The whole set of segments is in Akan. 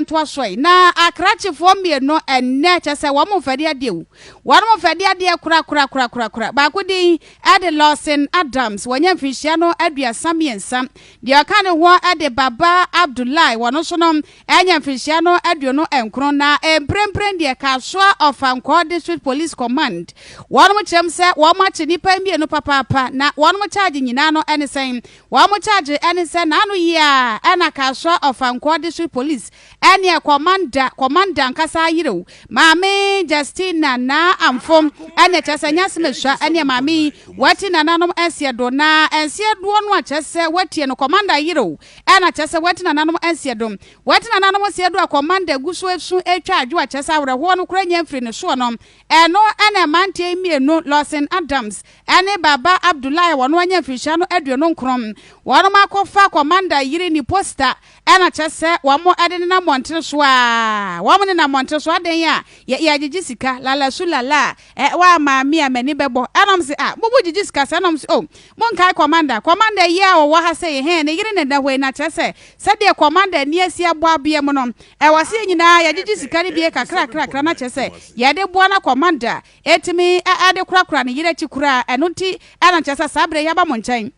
Ntoa so yi na akrakyefoɔ mmienu ɛnnɛ kyɛ sɛ wɔn mfɛde adeɛ wu, wɔn mfɛde adeɛ korakorakorakorakora. Baako din ɛde Lawson Adams, wɔnyɛ mfinhyia no 33. Deɛ ɔka ne ho ɛde Baba Abdullahi, wɔn nso no ɛnyɛ mfinhyia no 29. Na mprempren deɛ, Kasoa Ɔfankɔ District Police Command wɔn kyerɛm sɛ wɔn akye nnipa mmienu papaapa. Na wɔn charge nyinaa no ɛne sɛn? Wɔn charge ɛne sɛ n'ano yie a ɛna Kasoa Ɔfankɔ District Police ɛne commander nkasa ayerew Maame Justina na Amfom ɛne kyerɛ sɛ nyasɛm esua ɛne maame yi wati nananom ɛnseɛ do na ɛnseɛ doɔ no a kyerɛ sɛ watie no commander yerew ɛna kyerɛ sɛ wati nananom ɛnseɛ do, wati nananom ɛnseɛ do a commander gu so esu etwa adwo a kyerɛ sɛ awerɛhoɔ no kora nya mfiri ne soɔ no. Ɛno ɛna mmeranteɛ mmienu, Lawson Adams ɛne Baba Abdullahi, wɔn anya mfirihyia no 29, wɔn akɔfa commander yere ni poster ɛna kyerɛ sɛ wɔn ɛde nenam mmɔntene so a wɔn nenam mmɔntene so adan a yɛ yɛgyegye sika lala su lala ɛ wa maame a m'ani bɛbɔ ɛnam sɛ a mo mo gyegye sika sɛ ɛnam sɛ o mo nkae commander yi a wɔwɔ ha sɛ yɛ ne yere ne da hɔ yi. Na kyerɛ sɛ sɛdeɛ commander ni asi abɔ abea mu no, ɛwɔ se yɛn nyinaa yɛgyegye sika no bie kakra kakra na kyerɛ sɛ yɛde boa na commander etumi ɛde korakora ne yere akyi koraa. Ɛno nti ɛna kyerɛ sɛ saa berɛ yɛaba mo nkyɛn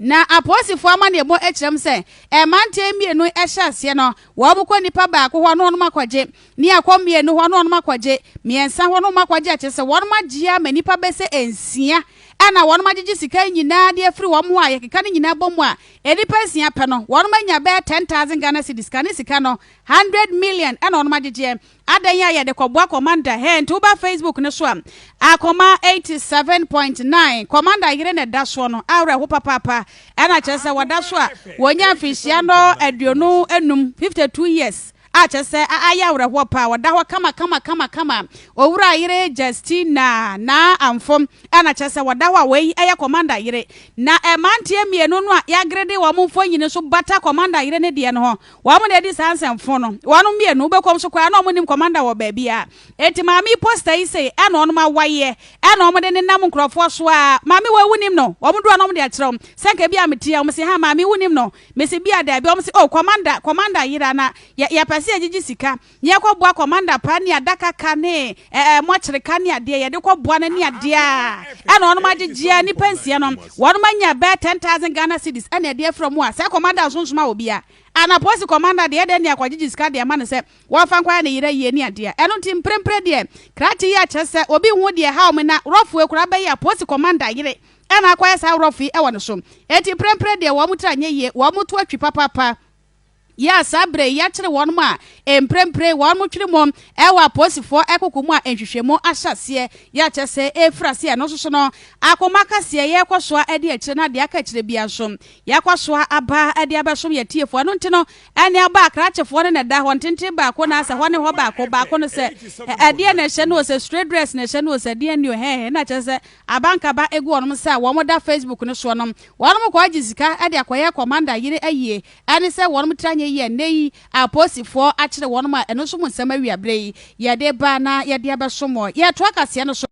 na apolisifoɔ amanneɛbɔ akyerɛm sɛ mmeranteɛ mmienu hyɛ aseɛ no, wɔn kɔ nipa baako hɔ na wɔn akɔgye ne akɔ mmienu hɔ na wɔn akɔgye mmiɛnsa hɔ na wɔn akɔgye. Akyerɛ sɛ wɔn agye ama nipa bɛsɛ nsia ɛna wɔn agyegye sika nyinaa de afiri wɔn ho a yɛkeka no nyinaa bɔ mu a, nipa nsia pɛ no, wɔn anya bɛyɛ 10,000 Ghana cedis ka ne sika no 100 million ɛna wɔn agyegyeɛ adan a yɛde kɔboa commander hɛ. Nti woba Facebook no so a, Akoma 87.9, commander yere na ɛda soɔ no awerɛho papaapa. Ɛna kyerɛ sɛ wɔda so a wɔnya mfinhyia no 25, 52 years a kyerɛ sɛ ayɛ awerɛhoɔ paa. Wɔda hɔ kama kama kama kama. Owura yere Justina na Amfom ɛna kyerɛ sɛ wɔda hɔ a wɔyi ɛyɛ commander yere. Na mmeranteɛ mmienu no a yɛagrede wɔn mfonyini nso bata commander yere ne deɛ no ho, wɔn na edi saa nsɛmfo no. Wɔn mmienu wobɛkɔm so koraa na wɔn nim commander wɔ baabi a eti maame poster yi sɛ ɛna wɔn awayɛ ɛna wɔn de nenam nkurɔfoɔ so a maame wɔ ewu nim no. Wɔn do a na wɔn de akyerɛ wɔn sɛ nka bi a mete a wɔn si ha maame wu nim no mesi bi a daabi. Wɔn si oh, commander yere ana yɛ yɛpɛ sɛ yɛgyegye sika ne yɛkɔboa commander pa ne adaka ka ne ɛɛ mɔkyereka ne adeɛ yɛde kɔboa no ne adeɛ a ɛna wɔn agyegye nipa nsia no, wɔn anya bɛɛ 10,000 Ghana cedis ɛna ɛde afira mu a sɛ commander nsonsom a obi a ana polisi commander deɛ ɛdɛ ne akɔgyegye sika deɛ ma no sɛ wɔfa nkɔyɛ ne yerɛ yie ne adeɛ. Ɛno nti mprempre deɛ krakye yi akyerɛ sɛ obi hu deɛ ha wɔn na rɔfo ekura bɛyɛ a polisi commander yere ɛna akɔyɛ saa rɔfo yi ɛwɔ ne so. Eti mprempre deɛ wɔn tira nyɛ yie, wɔn to atwi papaapa yɛ a saa berɛ yi yɛakyere wɔn a mprempre wɔn twere mu ɛwɔ apolisifoɔ ɛkoko mu a nhwehwɛmu ahyɛ aseɛ yɛakyɛ sɛ ɛfiri aseɛ. Ɛno nso so no akoma kaseɛ yɛrekɔ soa ɛde akyire no adeɛ aka akyire bia nso yɛakɔ soa aba ɛde abɛsom yɛ tiefoɔ. Ɛno nti no ɛne aba akrakyefoɔ no na ɛda hɔ ntenten baako na asɛ hɔ ne hɔ baako baako no sɛ ɛdeɛ na ɛhyɛ no o, sɛ straight dress na ɛhyɛ no o, sɛ ɛdeɛ ne o hɛn na kyerɛ sɛ abankaba egu wɔn sɛ wɔn da Facebook no soɔ no, wɔn kɔ agye sika ɛde akɔyɛ commander yere ayie ɛne sɛ wɔn tira nyɛ yie. Ɛnɛ yi apolisifoɔ akyerɛ wɔn a ɛno nso mu nsɛm awi abere yi yɛde ba na yɛde abɛsom wɔ yɛtoa kaseɛ no so.